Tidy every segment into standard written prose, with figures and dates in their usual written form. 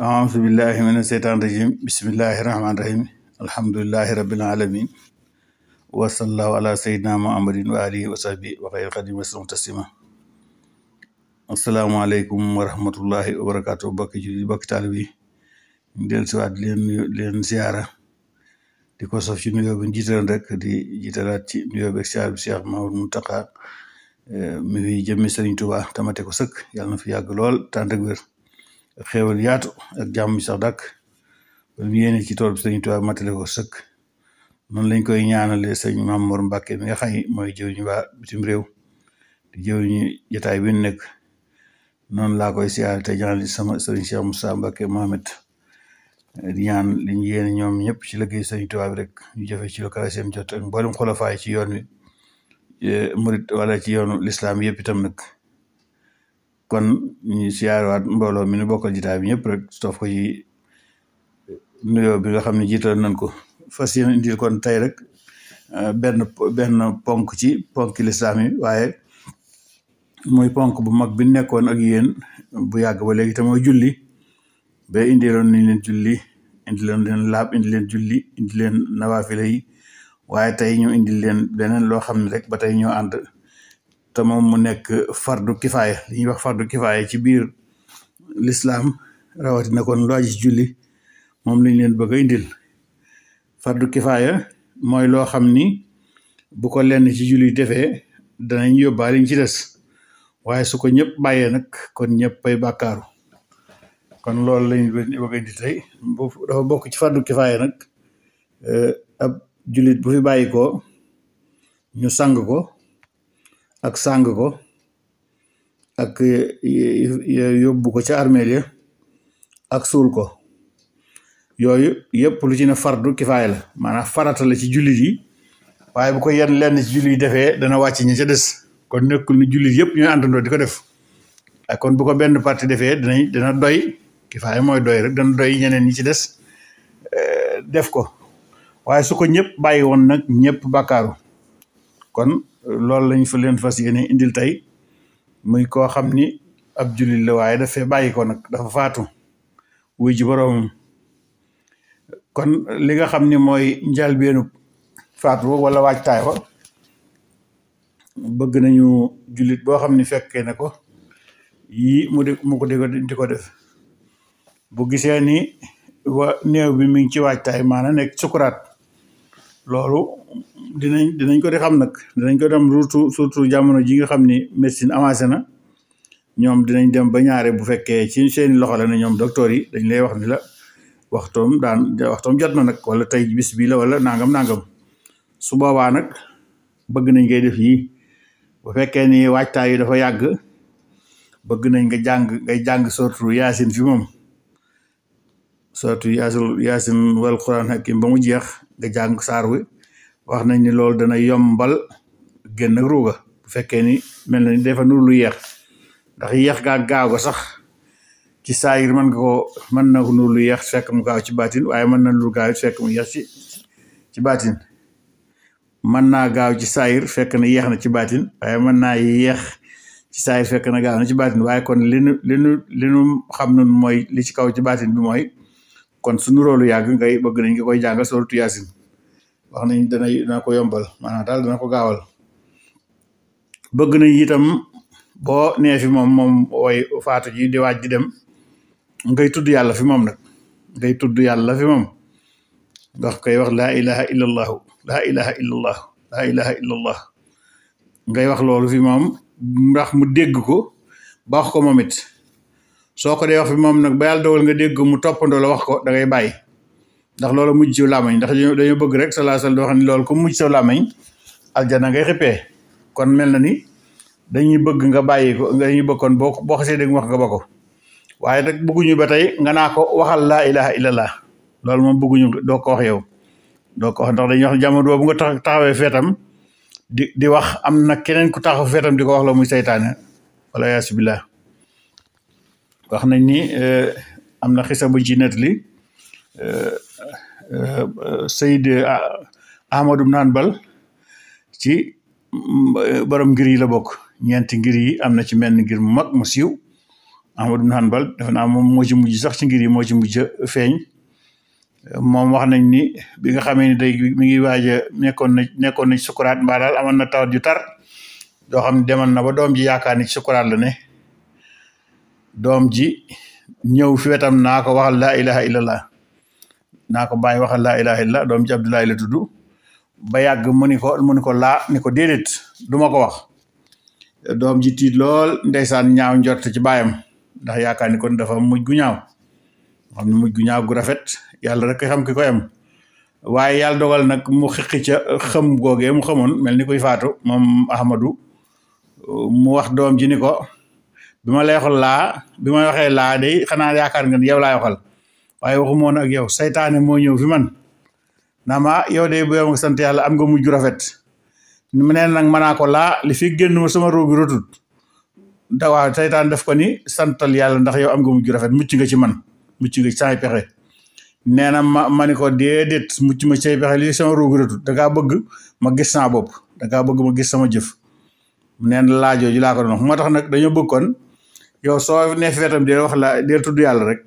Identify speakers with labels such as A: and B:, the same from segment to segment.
A: أعوذ بالله من الشيطان الرجيم بسم الله الرحمن الرحيم الحمد لله رب العالمين وصلى الله على سيدنا محمد وآله وصحبه وخير خديم وسلم تسليما السلام عليكم ورحمة الله وبركاته bokki julli bokki taalibe yi ñu del siwaat leen ziyaara di ko sof ci nuyoo bi jiital rek di jiitalaat ci nuyoo bi ziyaar bi Cheikh Mahamadou Mountakha mi fi jëmmi Sëriñ Tuubaa tamate ko sëkk yàlla na fi yàgg lool tànd ak wér xéewal yaatu ak jàmm sax dàkk ba mu yéene ci tool bi Sëriñ Tuubaa matale ko sëkk noonu lañ koy ñaanale sëñ Maam Mor Mbàkke mi nga xam ne mooy jëwriñu waa bitim réew di jëwriñu jotaay bi nekk noonu laa koy siyaare te ñaan sama sëriñ Cheikh Moussa Mbàkke Mohamed di ñaan liñ yéene ñoom ñëpp ci liggéey Sëriñ Tuubaa bi rek ñu jëfe ci lu kawe seen jot ak mboolem xulafaay ci yoon wi murit wala ci yoonu lislaam yëpp itam nag kon ñu siyaarewaat mbooloo mi nu bokkal jitaay bi ñëpp rek stoof ko ci nuyoo bi nga xam ne jiital nañ ko fas yéene indil kon tey rek benn ponk ci ponk lislaam yi waaye mooy ponk bu mag bi nekkoon ak yéen bu yàgg ba léegi te mooy julli ba indiloon nañ leen julli indiloon leen laab indi leen julli indi leen nawaafila yi waaye tey ñu indil leen beneen loo xam ne rek ba tey ñoo ànd te moom mu nekk fardu kifaaya li ñuy wax fardu kifaaya ci biir lislaam rawatina kon lu aju ci julli moom lañ leen bëgg a indil fardu kifaaya mooy loo xam ni bu ko lenn ci julli defee danañ yóbbaale ñu ci des waaye su ko ñëpp bàyyee nag kon ñëpp ay bàkkaaru kon loolu lañ bëgg a indi tey dafa bokk ci fardu kifaaya nag ab jullit bu fi bàyyi ko ñu sang ko ak sàng ko ak yóbbu ko ca armeel ya ak suul ko yooyu yëpp lu ci ne fardu kifaaya la maanaam farata la ci jullit yi waaye bu ko yenn lenn ci jullit yi defee dana wàcc ñi ca des kon nekkul ni jullit yëpp ñooy àndandoo di ko def ak kon bu ko benn parti defee dana doy kifaaya mooy doy rek dana doy ñeneen ñi ci des def ko waaye su ko ñëpp bàyyi woon nag ñëpp bàkkaaru kon loolu lañ fa leen fas yéene indil tey muy koo xam ni ab jullit la waaye dafay bàyyi ko nag dafa faatu wuy ji boroomam kon li nga xam ni mooy njëlbéenu faatu wala waajtaay wa bëgg nañu jullit boo xam ni fekkee na ko yii mu ko di ko def bu gisee ni néew bi mi ngi ci waajtaay maanaam nekk sukuraat loolu dinañ ko di xam nag dinañ ko dem surtout jamono ji nga xam ni médecine avancé na ñoom dinañ dem ba ñaare bu fekkee ci seeni loxo la ne ñoom docteur yi dañ lay wax ni la waxtoom jot na nag wala tey bis bii la wala nangam su boobaa nag bëgg nañ ngay def yii bu fekkee ni waajtaay yi dafa yàgg bëgg nañ ngay jàng surtout yaasin fi moom surtout yaasin wal quran hakim ba mu jeex nga jàng saar wi wax nañ ni loolu dana yombal génn ak ruuga bu fekkee ni mel na ni dafa nur lu yeex ndax yeex gaa gaaw ga sax ci saayir mën na ko nur lu yeex fekk mu gaaw ci baatin waaye mën na lu gaaw fekk mu yeex ci baatin mën naa gaaw ci saayir fekk na yeex na ci baatin waaye mën naa yeex ci saayir fekk na gaaw na ci baatin waaye kon li nu xam nun mooy li ci kaw ci baatin bi mooy kon su nuróolu yàgg bëgg nañ nga koy jàngal suratu yaasin wax nañ dana ko yombal maanaam daal dana ko gaawal bëgg nañ itam boo nee fi moom way faatu ji di waaj di dem ngay tudd yàlla fi moom nag ngay tudd yàlla fi moom ndax koy wax laa ilaha illallahu laa ilaha illallah laa ilaha illallah ngay wax loolu fi moom ndax mu dégg ko ba wax ko moom it soo ko dee wax fi moom nag ba yàlla dogal nga dégg mu toppandoo la wax ko da ngay bàyyi ndax loolu mujj ci làmmañ ndax dañoo bëgg rek sallallahu alayhi wasallam doo xam ne loolu comme mujj sa làmmañ aljana ngay xippee kon mel na ni dañuy bëgg nga bàyyi ko dañuy bëgg kon boo xasee dégg wax nga ba ko waaye nag bëgguñu ba tey nga naa ko waxal laa ilaha illallah loolu moom bëgguñu doo ko wax yow doo ko wax ndax dañuy wax jamono boobu nga taxawee feetam di wax am na keneen ku taxaw feetam di ko wax la muy saytaane wala yaasu billah wax nañ ni am na xisa buñ ci nettali Sayyid Ahmadu ibn Hanbal ci borom ngir yi la bokk ñeenti ngir yi am na ci menn ngir mu mag mu siiw Ahmad ibn Hanbal defe naa moom moo ci mujj sax ci ngir yi moo ci mujj feeñ moom wax nañ ni bi nga xamee ni day mi ngi waaj a nekkoon na ci sukuraat mbaa daal amoon na tawat ju tar doo xam ne demal na ba doom ji yaakaar ni ci sukuraat la ne doom ji ñëw fi wetam naa ko waxal laa ilaha illallah naa ko bàyyi waxal laa ilaha illallah doom ji Abdoulaye la tudd ba yàgg mu ni ko laa ni ko déedéet du ma ko wax doom ji tiit lool ndeysaan ñaaw njort ci baayam ndax yaakaar ni kon dafa mujj gu ñaaw xam ne mujj gu ñaaw gu rafet yàlla rek xam ki koy am waaye yàlla dogal nag mu xiqi ca xam googee mu xamoon mel ni koy faatu moom Ahmadu mu wax doom ji ni ko bi ma lay waxee laa day xanaa yaakaar nga ni yow laay waxal waaye waxu moon ak yow saytaane moo ñëw fi man naa ma yow de bu yow nga sant yàlla am nga mujj gu rafet mu neen nag mënaa ko laa li fi génn ma sama roogi rotut da waaw saytaan def ko ni santal yàlla ndax yow am nga mujj gu rafet mucc nga ci man mucc nga ci samay pexe nee na ma ni ko déedéet mucc ma ci say pexe li sama roogi rotut dangaa bëgg ma gis sama bopp dangaa bëgg ma gis sama jëf neen laajoo ji laa ko doon moo tax nag dañoo bëgg kon yow soo nee fi wetam dee wax la dee tudd yàlla rek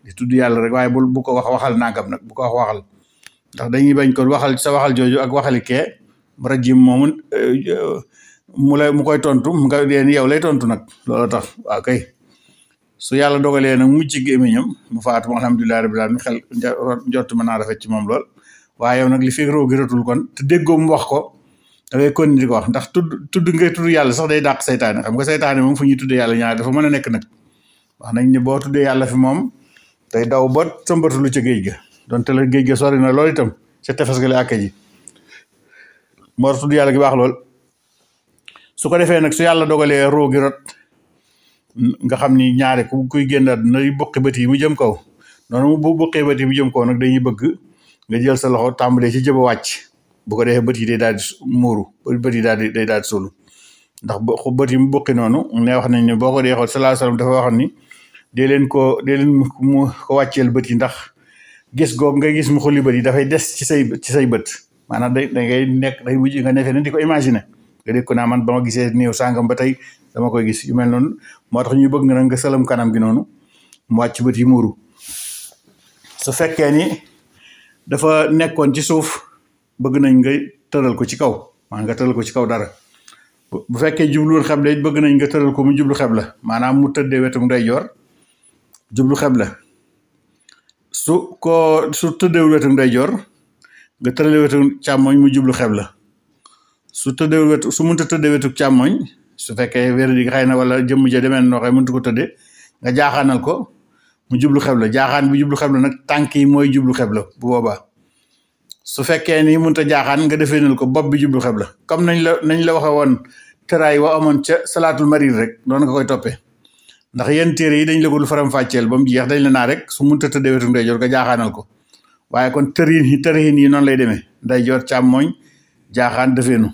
A: di tudd yàlla rek waaye bu ko waxal nangam nag bu ko waxal ndax dañuy bañ ko waxal sa waxal jooju ak waxali kee rajim moomu mu koy tontu mu nga deen yow lay tontu nag loolu tax waaw kay su yàlla dogalee nag mucc gémmiñam mu faatu alhamdulillahi rabbil alamin xel njort mën naa rafet ci moom lool waaye yow nag li fekk roo gi ratul kon te déggoo mu wax ko da ngay kon di ko wax ndax tudd yàlla sax day dàq saytaane xam nga saytaane moom fu ñuy tuddee yàlla ñaar dafa mën a nekk nag wax nañ ni boo tuddee yàlla fi moom day daw ba sëmbatulu ca géej ga donte la géej ga sori na loolu itam ca tefes ga la àkke ji moo tudd yàlla gi baax lool su ko defee nag su yàlla dogalee roo gi rot nga xam ni ñaare kuy génnaat na buqi bët yi mu jëm kaw noonu bu buqee bët yi mu jëm kaw nag dañuy bëgg nga jël sa loxo tàmbalee ci jëba wàcc bu ko defee bët yi day daal di muuru bët yi day daal di sulu ndax bët yi mu buqi noonu ne wax nañ ne boo ko dee xool sallallahu alayhi wasallam dafa waxoon ni dee leen mu ko wàcceel bët yi ndax gis googu ngay gis mu xulli bët yi dafay des ci say bët maanaam da ngay nekk day mujj nga nefe ne di ko imaginer nga dégg ko naa man ba ma gisee néew sàngam ba tey dama koy gis yu mel noonu moo tax ñu bëgg nga nag nga sëlam kanam gi noonu mu wàcc bët yi muuru su fekkee ni dafa nekkoon ci suuf bëgg nañ nga tëral ko ci kaw maanaam nga tëral ko ci kaw dara bu fekkee jubluwul xebla it bëgg nañ nga tëral ko mu jublu xebla maanaam mu tëddee wetu ndeyjoor jublu xebla su tëddeewul wetu ndeyjoor nga tëralee wetu càmmoñ mu jublu xebla su mënta tëddee wetu càmmoñ su fekkee wér di xëy na wala jëmm ja demee noo xëy mëntu ko tëddee nga jaaxaanal ko mu jublu xebla jaaxaan bi jublu xebla nag tànk yi mooy jublu xebla bu boobaa su fekkee ni mënta jaaxaan nga defeenal ko bopp bi jublu xebla comme nañ la waxe woon tëraay wa amoon ca salaatul marid rek doon nga koy toppee ndax yenn téere yi dañ la ko faram fàcceel ba mu jeex dañ la naa rek su mënta tëddee wetu ndeyjoor nga jaaxaanal ko waaye kon tërin yi noonu lay demee ndeyjoor càmmoñ jaaxaan defeenu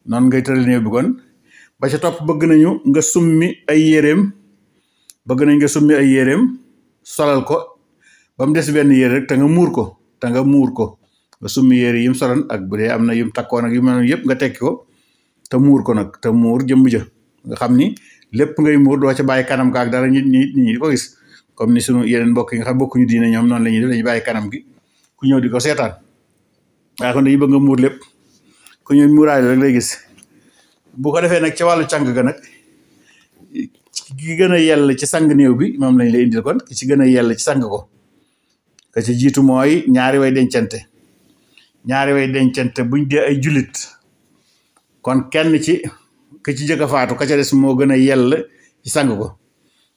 A: noonu ngay tëral néew bi kon ba ca topp bëgg nañ nga summi ay yéreem solal ko ba mu des benn yére rek te nga muur ko nga summi yére yim solan ak bu dee am na yum takkoon ak yu mel noonu yëpp nga tekki ko te muur ko nag te muur jëmm ja nga xam ni lépp ngay muur doo ca bàyyi kanam ka ak dara nit ñi di ko gis comme ni sunu yeneen mbokk yi nga xam bokkuñu diine ñoom noonu la ñuy def dañuy bàyyi kanam gi ku ñëw di ko seetaan waaye kon dañuy bëgg nga muur lépp ku ñëw muuraay rek lay gis bu ko defee nag ca wàllu càng ga nag ki gën a yell ci sang néew bi moom lañ lay indil kon ki ci gën a yell ci sang ko ka ci jiitu mooy ñaari way dencante buñ dee ay jullit kon kenn ci ki ci jëkk a faatu ka ca des moo gën a yell ci sang ko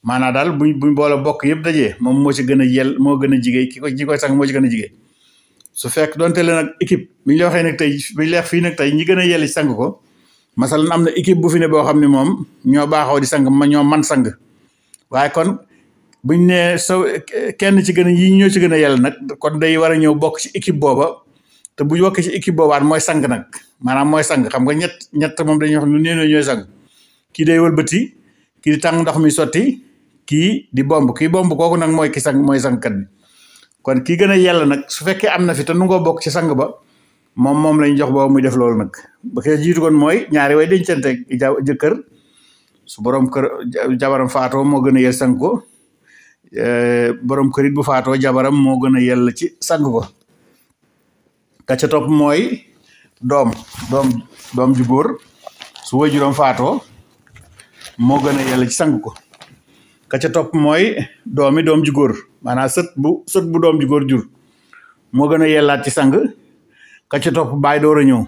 A: maanaam daal buñ boole bokk yëpp dajee moom moo ci gën a yell moo gën a jigéen ñi koy sang moo ci gën a jigéen su fekk donte le nag équipe bi ñu la waxee nag tey bi ñu leex fii nag tey ñi gën a yell ci sang ko masalan am na équipe bu fi ne boo xam ne moom ñoo baaxoo di sang ñoo man sang waaye kon buñ ne kenn ci gën a yi ñoo ci gën a yell nag kon day war a ñëw bokk ci équipe booba te bu bokkee ci équipe boobaat mooy sang nag maanaam mooy sang xam nga ñett moom dañuy wax lu nee ñooy sang kii day wëlbati kii di tàng ndox mi sotti kii di bomb kooku nag mooy ki sang mooy sangkat bi kon kii gën a yell nag su fekkee am na fi te nu ngoo bokk ci sang ba moom lañ jox boobu muy def loolu nag ba koy jiitu kon mooy ñaari way dencante jëkkër su borom kër jabaram faatoo moo gën a yell sang ko borom kërit bu faatoo jabaram moo gën a yell ci sang ko ka ca topp mooy doom ju góor su waajuram faatoo moo gën a yell ci sang ko ka ca topp mooy doom ju góor maanaam sët bu doom ju góor jur moo gën a yellaat ci sang ka ca topp baay door a ñëw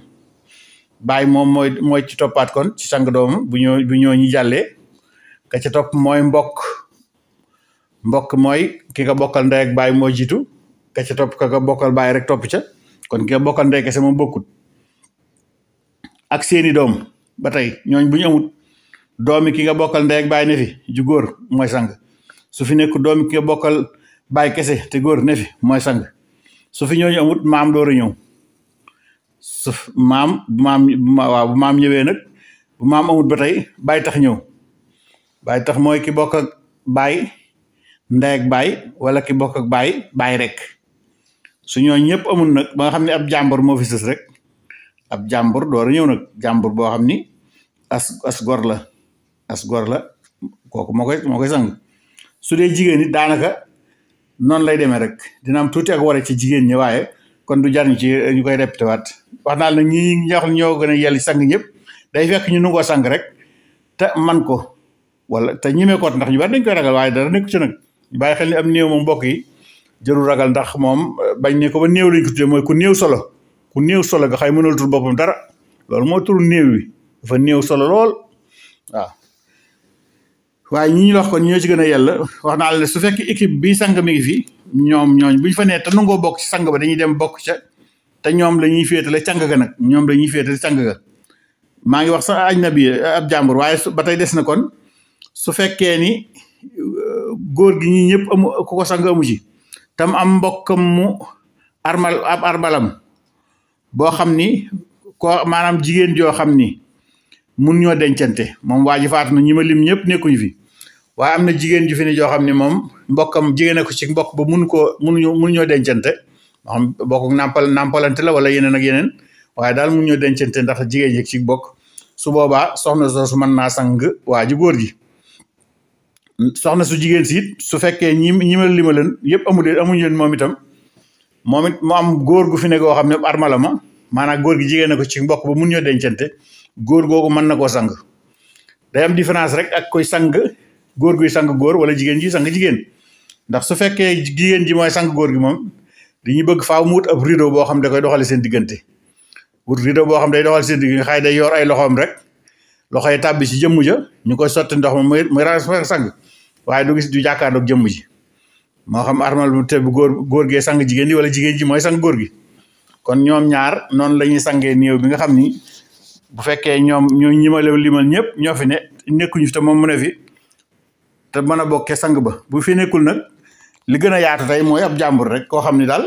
A: baay moom mooy ci toppaat kon ci sang doom bu ñoo ñi jàllee ka ca topp mooy mbokk mooy ki nga bokkal ndey ak baay moo jiitu ka ca topp ka nga bokkal baay rek topp ca kon ki nga bokkal ndey kese moom bokkut ak seeni doom ba tey ñooñ bu ñu amut doomi ki nga bokkal ndey ak baay ne fi ju góor mooy sang su fi nekk doomi ki nga bokkal baay kese te góor ne fi mooy sang su fi ñooñu amut maam door a ñëw bu maam ñëwee nag bu maam amut ba tey baay tax ñëw baay tax mooy ki bokk ak baay ndey ak baay wala ki bokk ak baay rek su ñooñu ñëpp amul nag ba nga xam ne ab jàmbur moo fi sës rek ab jàmbur door a ñëw nag jàmbur boo xam ni as gor la kooku moo koy sang su dee jigéen it daanaka noonu lay demee rek dina am tuuti ak wara ci jigéen ñi waaye kon du jar ñu koy répété waat wax naa la ñi nga xam ne ñoo gën a yell sang ñëpp day fekk ñu nungoo sang rek te man ko wala te ñimee koot ndax ñu bari dañ koy ragal waaye dara nekku ci nag ñu bàyyi xel ni am néew moom mbokk yi jërul ragal ndax moom bañ ne ko ba néew lañ ko tuddee mooy ku néew solo nga xëy mënalatul boppam dara loolu moo turu néew wi dafa néew solo lool waaw waaye ñi ñu wax kon ñoo ci gën a yell wax naa la su fekkee équipe bi sang mi ngi fi ñooñ buñ fa nee te nangoo bokk ci sang ba dañuy dem bokk ca te ñoom la ñuy féetale càng ga nag ñoom la ñuy féetale càng ga maa ngi wax sax ajnabi ab jàmbur waaye ba tey des na kon su fekkee ni góor gi ñi ñëpp ku ko sang amu ci tam am mbokkam mu armalam boo xam ni maanaam jigéen joo xam ni mun ñoo dencante moom waa ji faatu na ñi ma lim ñëpp nekkuñu fi waaye am na jigéen ju fi ne joo xam ne moom mbokkam jigéen ko ci mbokk ba mun ñoo dencante moo xam bokk nàmpalante la wala yeneen ak yeneen waaye daal mun ñoo dencante ndax jigéen ñi ci bokk su boobaa soxna soosu mën naa sang waa ji góor gi soxna su jigéen si it su fekkee ñi ma lima leen yëpp amuñu leen moom it mu am góor gu fi ne goo xam ne armala ma maanaam góor gi jigéen ko ci mbokk ba mun ñoo dencante góor googu mën na koo sang day am différence rek ak koy sang góor guy sang góor wala jigéen ji sang jigéen ndax su fekkee jigéen ji mooy sang góor gi moom dañuy bëgg faaw mu wut ab rideau boo xam da koy doxale seen diggante wut rideau boo xam day doxal seen diggante xëy day yor ay loxoom rek loxo yi tàbbi ci jëmm ja ñu koy sotti ndox ma muy sang waaye du gis du jàkkaarloog jëmm ji moo xam armal mu te bu góor gee sang jigéen ji wala jigéen ji mooy sang góor gi kon ñoom ñaar noonu la ñuy sangee néew bi nga xam ni bu fekkee ñoom ñoo ñimale limal ñëpp ñoo fi ne nekkuñu fi te moom mu ne fi te mën a bokkee sang ba bu fi nekkul nag li gën a yaatu tey mooy ab jàmbur rek koo xam ni daal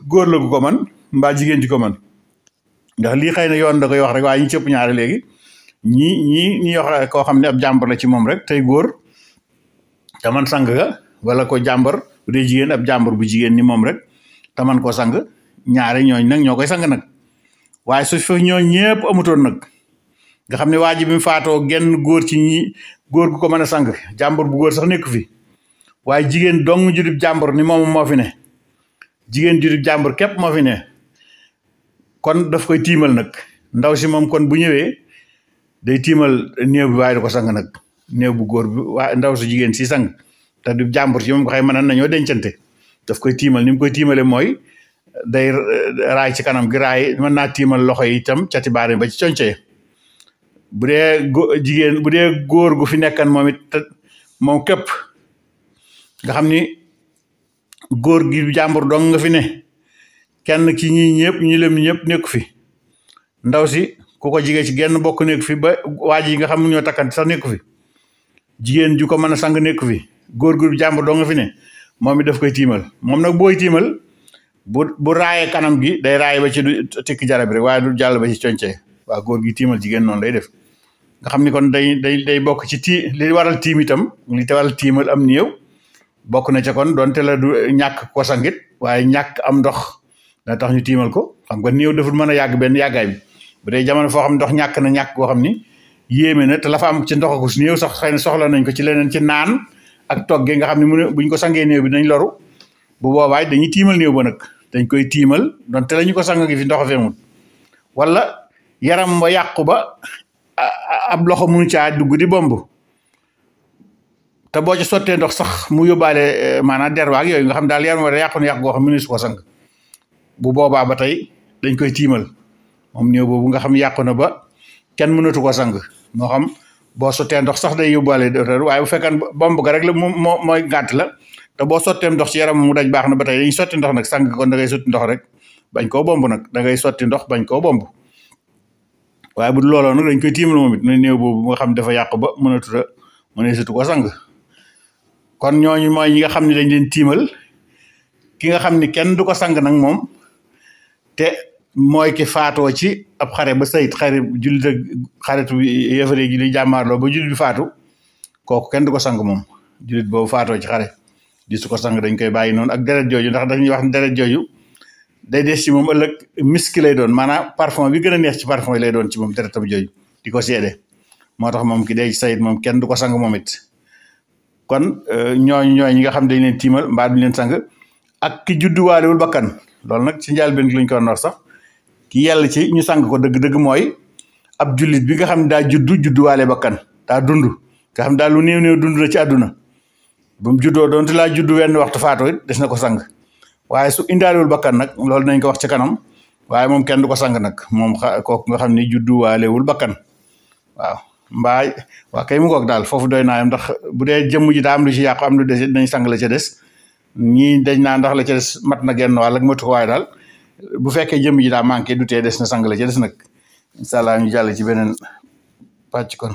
A: góor la gu ko man mbaa jigéen ji ko man ndax lii xëy na yoon da koy wax rek waaye ñu cëpp ñaari léegi ñi wax koo xam ne ab jàmbur la ci moom rek tey góor te man sang ga wala ko jàmbur bu dee jigéen ab jàmbur bu jigéen ni moom rek te man ko sang ñaari ñooñ nag ñoo koy sang nag waaye su fi ñoo ñëpp amutoon nag nga xam ne waa ji bi mu faatoo genn góor ci ñi góor gu ko mën a sang jàmbur bu góor sax nekku fi waaye jigéen dong judib jàmbur ni moom moo fi ne jigéen judib jàmbur képp moo fi ne kon daf koy tiimal nag ndaw si moom kon bu ñëwee day tiimal néew bi waaye du ko sang nag néew bu góor bi waaye ndaw si jigéen si sang te du jàmbur ci moom ko xëy mën nañoo dencante daf koy tiimal ni mu koy tiimale mooy day raay ci kanam gi raay mën naa tiimal loxo yi itam cati baare ba ci conce bu dee góor gu fi nekkan moom it moom képp nga xam ni góor gi jàmbur dong nga fi ne kenn ci ñi ñëpp ñu lem ñëpp nekku fi ndaw si ku ko jigee ci genn bokk nekku fi ba waa ji nga xam ñoo takkante sax nekku fi jigéen ju ko mën a sang nekku fi góor gu jàmbur dong nga fi ne moom it daf koy tiimal moom nag booy tiimal bu raayee kanam gi day raay ba ci du tikki jara bi rek waaye du jàll ba ci concee waa góor gi tiimal jigéen noonu lay def nga xam ni kon day bokk ci li waral tiim itam li te waral tiimal am néew bokk na ca kon donte la du ñàkk ko sangit waaye ñàkk am ndox da tax ñu tiimal ko xam nga néew deful mën a yàgg benn yàggaay bi bu dee jamono foo xam ndox ñàkk na ñàkk koo xam ni yéeme na te la fa am ci ndox ko su néew sax xëy na soxla nañ ko ci leneen ci naan ak toggee nga xam ne mu ne buñ ko sangee néew bi dañ loru bu boobaay dañuy tiimal néew ba nag dañ koy tiimal donte la ñu ko sang gi fi ndox feemul wala yaram ba yàqu ba ab loxo mënu caa dugg di bomb te boo ci sottee ndox sax mu yóbbaale maanaam derwaag yooyu nga xam daal yaram war a yàqu na yàqu goo xam mënu su ko sang bu boobaa ba tey dañ koy tiimal moom néew boobu nga xam yàqu na ba kenn mënatu ko sang moo xam boo sottee ndox sax day yóbbaale waaye bu fekkee bomb ga rek la mooy gàtt la te boo sottee ndox ci yaram mu daj baax na ba tey dañuy sotti ndox nag sang kon da ngay sotti ndox rek bañ koo bomb nag da ngay sotti ndox bañ koo bomb waaye bu dul looloo nag dañ koy tiimal moom it ne néew boobu nga xam dafa yàqu ba mëneesatu ko sang kon ñooñu mooy ñi nga xam ne dañ leen tiimal ki nga xam ni kenn du ko sang nag moom te mooy ki faatoo ci ab xare ba sayit xare jullit ak xaritu yëfare ji di jàmmaarloo ba jullit bi faatu kooku kenn du ko sang moom jullit boobu faatoo ci xare di su ko sang dañ koy bàyyi noonu ak deret jooju ndax dañuy wax ne deret jooju day des ci moom ëllëg miski lay doon maanaam parfum bi gën a neex ci parfum yi lay doon ci moom deretam jooju di ko seede moo tax moom ki dee ci sayit moom kenn du ko sang moom it kon ñooñu ñi nga xam dañ leen tiimal mbaa duñ leen sang ak ki judduwaalewul bakkan loolu nag ci njëlbéen gi lañ ko wax sax ki yàlla ci ñu sang ko dëgg-dëgg mooy ab jullit bi nga xam ne daa judduwaale bakkan daa dund nga xam daal lu néew dund na ci àdduna ba mu juddoo doonte laa juddu wenn waxtu faatoo it des na ko sang waaye su indaalewul bakkan nag loolu nañ ko wax ci kanam waaye moom kenn du ko sang nag moom kooku nga xam ni judduwaalewul bakkan waaw mbaay waa kay mu ngoog daal foofu doy naa yam ndax bu dee jëmm ji daa am lu ci yàqu am lu des dañ sang la ca des ñii dañ naa ndax la ca des mat na genn wàll ak matu ko waaye daal bu fekkee jëmm ji daa manqué du tee des na sang la ca des nag incha allah ñu jàll ci beneen pàcc kon